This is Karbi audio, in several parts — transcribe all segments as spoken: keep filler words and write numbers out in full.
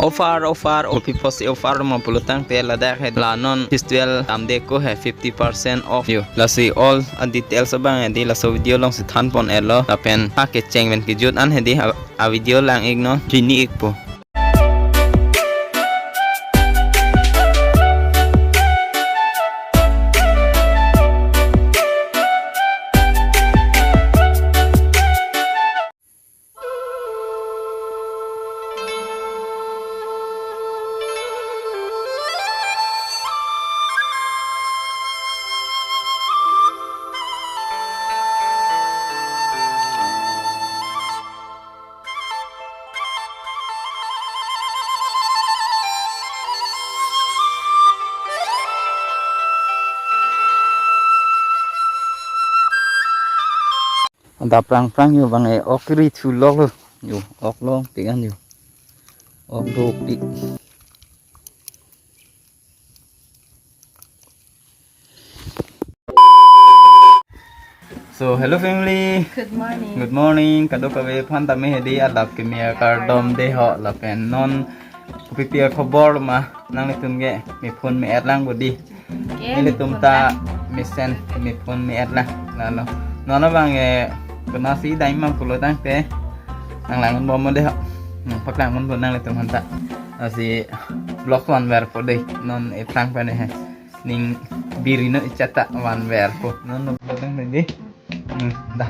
Offer, offer, offer, offer ma pulo tangte ladak he la non festival damde ko he fifty percent off yo. Lasi all a details abang he di laso video alongsi than pon-etlo. Lapen ha kecheng pen kejut an he di a, a video lang-iknon, chini-ikpo. Ada prang-prang yo bang e, ok ri thu lok lo. Yo, ok longpik an yo. Ok dopik. So, hello family. Good morning. Good morning. Kadokave aphan tame he di adap keme kardom dei ho lapen non kopi pi akhobor ma nanglitum ke me phone me-et lang bo di. Nelitum ta mesen me phone me-et lang. Lalo. Non abang e konatsi dai ma pulo tangte nanglang bom dei ho. Nangpaklang bom nanglitum aphan ta. Lasi vlog vanverpo dei. Non eplang pen he. Ning birino echata vanverpo. Non lo pulo tangte di. Hmm, dah.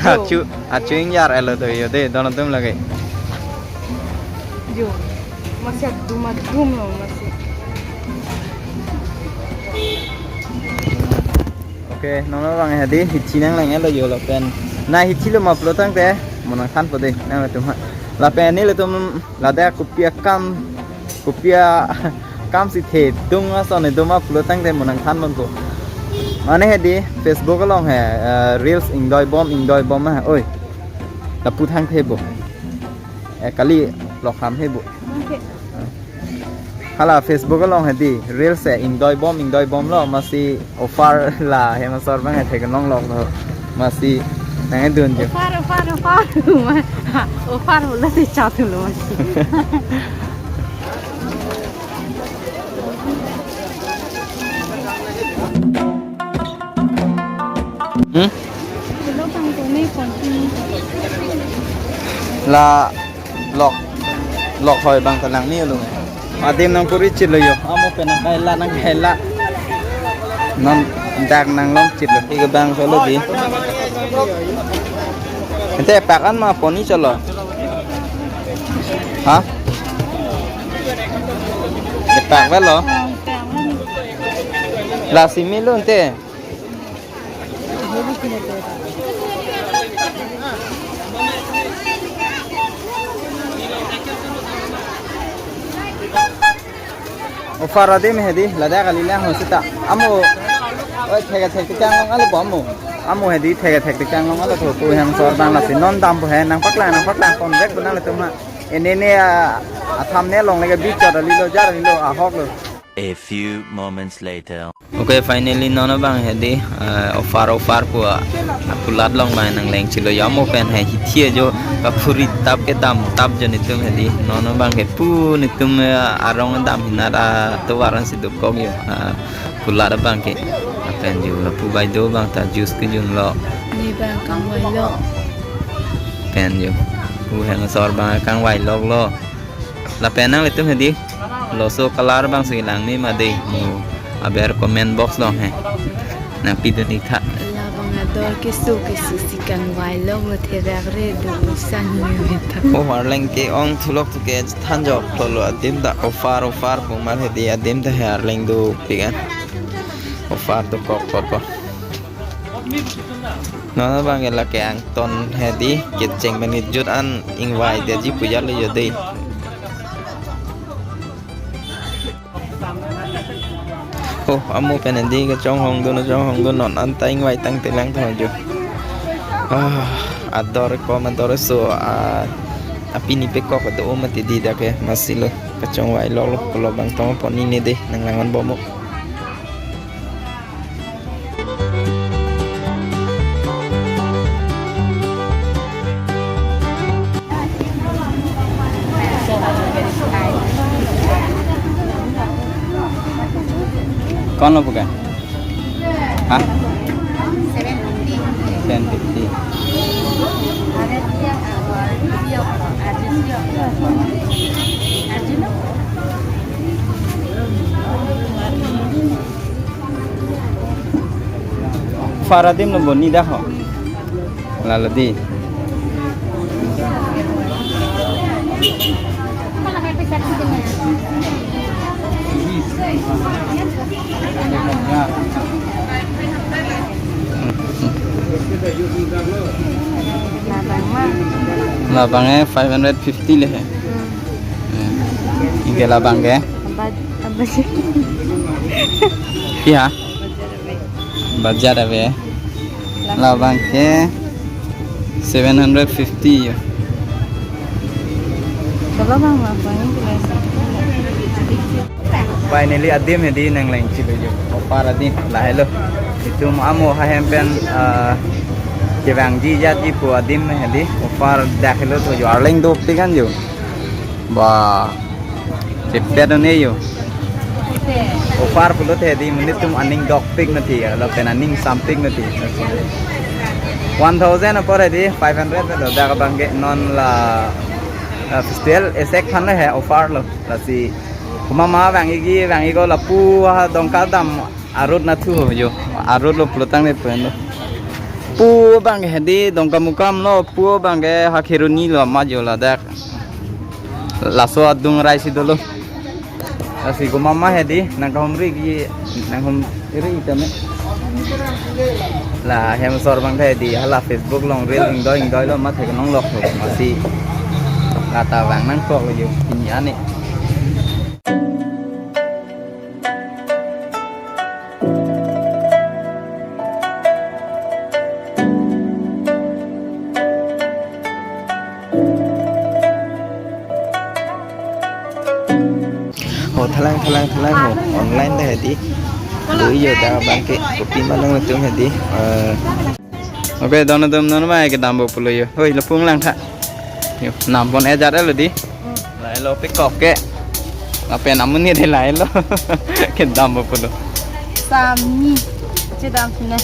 Achu, achu ingjir-etlo to yo dei, don atum lake. Jo. Masi adum adum lo masi. Okay, non abang he di hithi nanglang-etlo yo lapen. Na hithi lo ma pulo tangte, mo nangthanpo dei, nanglitum aphan. Lapen nelitum ladak kopi akam, kopi akamsi thedung ason edo ma pulo tangte mo nangthan ponpo. Mane he di Facebook along he, eh, reels ingdoi bom, ingdoi bom ma, oi. Lapu thangthe bo. Eh, kali lok ham he bo. Okay. Hala Facebook along he di reels e ingdoi bom, ingdoi bomlo, masi offer la hem asor abang e theklonglok lo. Masi nangdun jo. Offer, offer, offer. Offer pulo si chatulo masi. Hmm? La lok, lok hoi abang ta nangni lo. Adim nangkuri chitlo yo. Amo pen nangkaila, nangkaila. Non dak nanglong chitlo. Ike abang solo di. Ente pakan ma pon-i cholo. Ha? Epak avelo. Lasi melo ente. Offer adim he di, ladak kali lang ho seta. Amo, oi, thek thek kechanglong alo bo amo. Amo he di thek thek kechanglong alo tho ko hem asor abang lasi non dampo he, nangpaklang, nangpaklang konvek bo nanglitum aphan. Ene ne a, a thumbnail along lake bichot alilo, jar alilo, ahok lo. A few moments later. Okay, finally non abang he di, eh, offer, offer pu a, a kulat along abang nangleng chilo yo, amo pen he hithi ajo kaphuri tap kedam tap jo nelitum he di. Non abang he pu nelitum, eh, arong dam hinat atovar ansi dokok yo. Ah, kulat abang ke. Lapen jo lapu bai do abang ta juice kejun lo. Ne abang kangvai lo. Pen jo. Pu hem asor abang kangvai lok lo. Lapen nanglitum he di, laso color abang si lang ni ma dei, mo aber comment box along he nangpidun-ik tha. Labang ador keso keso si kangvai lok lo therak re do san ni tha. Oh, arleng ke-ong thulok thu ke than jok lo lo adim ta offer offer pu mar he di adim ta he arleng dopik an. Offer dokok pot po. Non abang ke lake angton he di, kecheng pen kejut an ingvai detji pu jalo yo dei. Oh, amo pen he di kechonghong dun, chonghong dun non anta ingvai tangte lang tho jo. Ah, Ador kom ador so, ah, apini pekok do mati di dak ke, masih lo kachongvai lok lo, pulo bang tong pon ini dei, nang langon bomo. Kon lo bukan? Hah? Seven fifty. Seven fifty. Offer adim lo bo ni dak ho. Lalo dei. Labang ma? Labang ke five hundred fifty le he. Hmm. Hmm. Anke labang ke? Abad, abad. Iya. Budget ave. Labang ke seven hundred fifty yo. Kalau bang, labang ini kilo. Finally, adim hedi nang lang chilo yo. Offer adim lahelo. Itum amo ha hem pen, ah, kevangji jatji pu adim hedi. Offer dak helo to yo, arleng dopik an yo. Ba, chepet un-e yo. Offer pulote hedi monit atum aning dokpik mati, lapen aning sampik mati. One thousand apor hedi five hundred lo, dak abang ke non la, la festival esek aphan le he offer lo. Lasi komat ma vang-ikji, vang-ik-o lapu ha dongka dam arut nathu ho yo. Arut lo pulotangte pu henlo. Pu abang ke hedi dongka Mukrang lo, pu abang ke ha Kheroni lo ma yo ladak. Laso adung rai si dolo. Lasi komat ma hedi nang kahumri-ikji, nang humri tame. La hem asor abang hedi hala Facebook along reel ingdoi ingdoi lo, mate kanong lok lo, masi lata vang nangkok lo yo pini ani. Ho, thalang, thalang, thalang ho. Online ta hedi. Do yo dak abang ke. Kopi ma nangtum hedi. Eh, okay, don atum non ma ke dampo pulo yo. Hoi, lapu nanglang tha. Yo, nam pon-e jat lo dei. Lahelo pekok ke. Lapen amonit lahelo. Kedampo pulo. Samni. Chedam sini.